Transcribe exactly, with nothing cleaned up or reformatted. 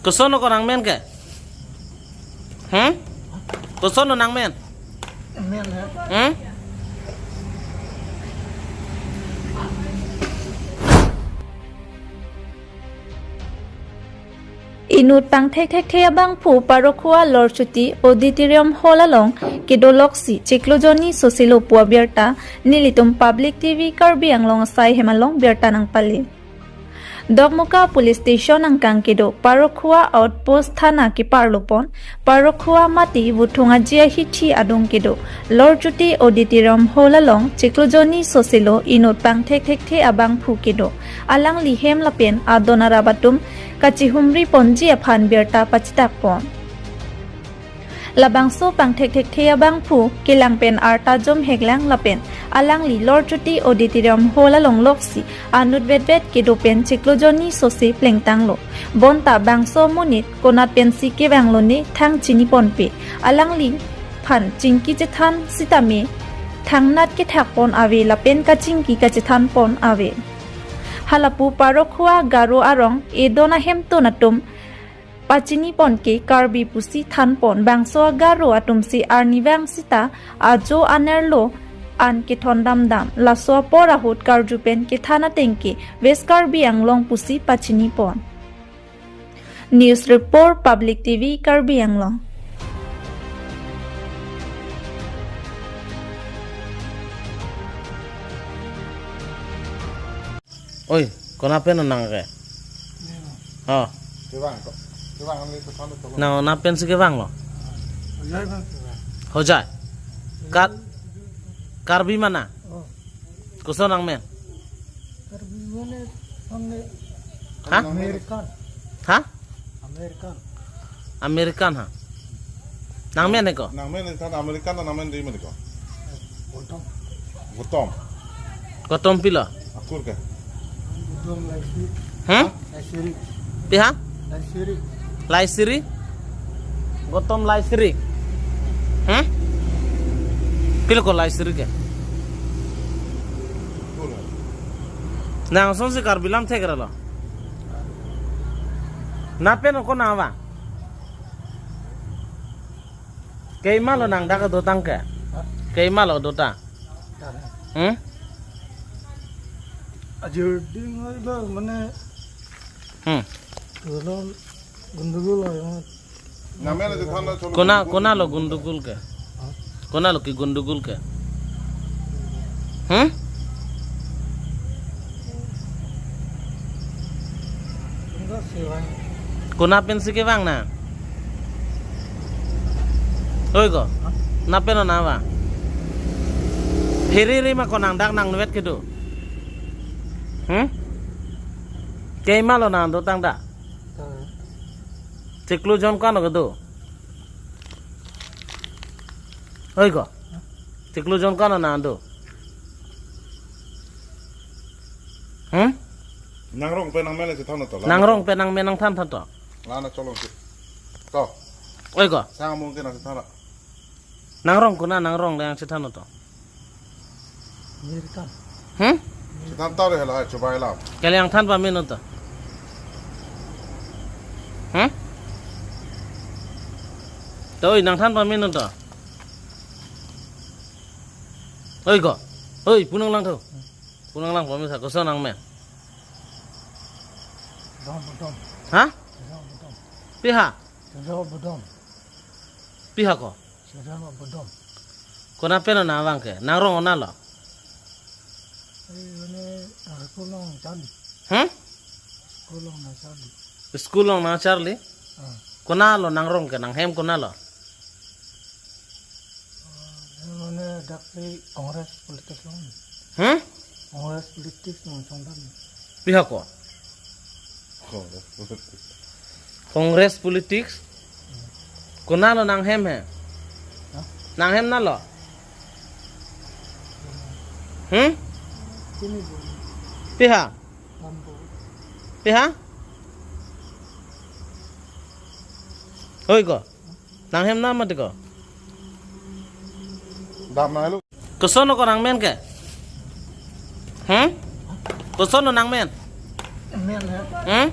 Koson ko nangmen ke? Hmm? Koson nangmen? Men he. Hmm? Inut pangthekthekthe abangphu Parokhua Lorchuti Auditorium Hall along kedo loksi chiklo jonni soselo pu abirta nelitum Public T V Karbi Anglong asai hem along birta nangpale. Dokmoka Police Station angkang kedo Parokhua Outpost Thana keparlopon, Parokhua mati Vuthung Aji ahithi adung kedo Lorchuti Auditorium Hall along chiklo jonni soselo inut pangthekthekthe abangphu kedo. Alangli hem lapen adon arap atum kachihumri ponji aphan birta pachitak pon. Labangso pangthekthekthe abangphu kelang pen arta jom heklang lapen alangli Lorchuti Auditorium Hall along loksi anut vetvet kedo pen chiklo jonni sose plengtanglo. Bonta bangso monit konat pensi kevanglo ne thang chini ponpe. Alangliphan chingki chethan sitame thangnat kethak pon ave lapen kachingki kachethan pon ave. Halapu Parokhua Garo arong edon ahemtun atum pachini pon ke Karbi pusi than pon, bangso Garo atumsi arni vang sita ajo anerlo an kethon damdam. Laso apor ahut karju pen kethan ateng ke West Karbi Anglong pusi pachini pon. News Report, Public T V Karbi Anglong. Oi, konat pen nang ke? Oh. Kevang ko. Kevang ang itu sana tolong. Nang konat pensi kevanglo? Hojai bang kevang. Hojai. Kat Karbi mana? Oh. Koson nangmen? Karbi mana? Ang Ha? American. Ha? American. American ha. Nangmen ko? Nangmen than American nangmen di men ko? Gautam. Gautam. Gautam pilo? Akur ke? Gautam Laisiri. Hmm? Laisiri. Piha? Laisiri. Laisiri? Gautam Laisiri. Hmm? Pilo ko Laisiri ke? Akur ke? Nang sonsi Karbi lam thek ralo. Nangpen ko nang vang? Keima lo nang dak dotang ke? Keima lo dotang? Hmm? Ajir ding oi ba mane. Hmm. Tulo gundugul oi. Nangmen aja than na cholo. Kona, kona lo gundugul ke? Kona lo ke gundugul ke? Hmm? Enggak sih, Bang. Kona pensi kevang na? Oi ko. Nangpen nang vang? Pherere ma ko nang dak nang nuet kedo. Hmm? Keima lo nang dotang dak? Chiklo jon ko-an lo kedo? Oi ko. Chiklo jon ko-an lo nang do? Hmm? Nangrong pen nangmen chethan to la. Nangrong pen nangmen nangthan than to. Lana cholong si. To. Oi ko. Sang mungkin nang chethan. Nangrong kona nangrong le nang chethan to. American. Hmm? Chethan tare hala chubai la. Kali nangthan pamin to. Hmm? To oi nangthan pamin to. Oi ko. Oi pu nanglang to. Pu nanglang pamin sa koson nangmen? Dom, dom. Ha? Dom, dom. Piha? Dom, dom. Piha ko? Sedang bodom. Kona pen nang vang ke? Nangrong kona lo? Eh, ini aku long chan. Hmm? Aku long na chan. School long nangcharli? Ah. Kona lo nangrong ke, nanghem kona lo? Ah, ini dak si Congress politics long. Hmm? Congress politics nangchongdam. Piha ko? Congress politics. Congress politics? Kona lo nanghem he? Hah? Nanghem na lo? Hmm? Sini dulu. Piha? Tambo. Piha? Oi ko. Nanghem na mati ko. Dam na lo. Koson ko nangmen ke? Hmm? Koson nangmen? Men he. Hmm?